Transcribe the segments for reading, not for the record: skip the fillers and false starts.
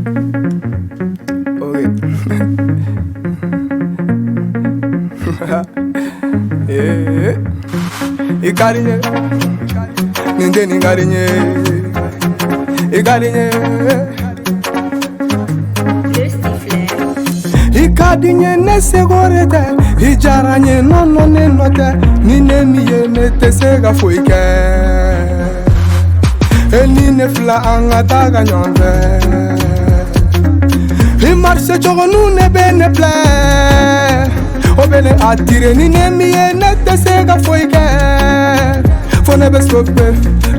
Ok. Eh, i ka di n ye, nin dennin ka di n ye, i ka di n ye. Le sifflet. I ka di n ye, ne seko de tɛ, i diyara n ye, nɔnɔ ne nɔ tɛ, ni ne min ye ne tɛ se ka foyi kɛ. E ni ne fila an ka taa ka ɲɔgɔn fɛ. I marche cogo nu ne bɛ ne filɛ, o bɛ ne attiré, ni ne min ye ne tɛ se ka foyi kɛ. Fo ne bɛ stopper,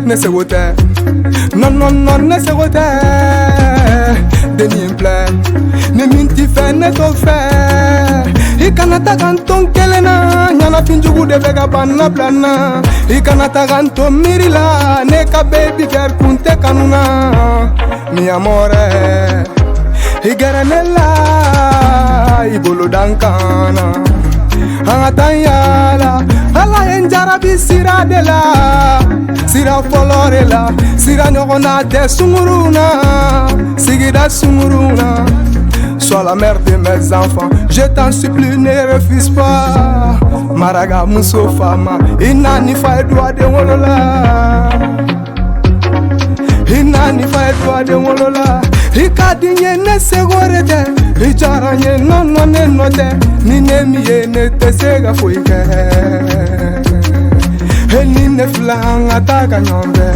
ne seko tɛ. Non, non, non, ne seko tɛ. Dennin in filɛ, ni min t'i fɛ ne t'o fɛ. I kana taga n to n kelen na, ɲɛnafin jugu de bɛ ka bana bila n na. I kana taga n to miiri la, ne ka baby girl kun tɛ kanu na. Mi amore, i gɛrɛ ne la, i bolo da n kan na. An ka taa yaala, Ala ye n jarabi sira de la, sira fɔlɔ de la, sira ɲɔgɔnna tɛ sungurun na, sigida sungurun na. Sois la mère de mes enfants, je t'en supplie, ne refuse pas. Maraga muso fama, i na ni fa ye duwaden wolo la. I na ni fa ye duwaden wolo la. I ka di n ye, ne seko de tɛ, i diyara n ye, nɔnɔ ne nɔ tɛ, ni ne min ye ne tɛ se ka foyi kɛ. E ni ne fila an ka taa ka ɲɔgɔn fɛ.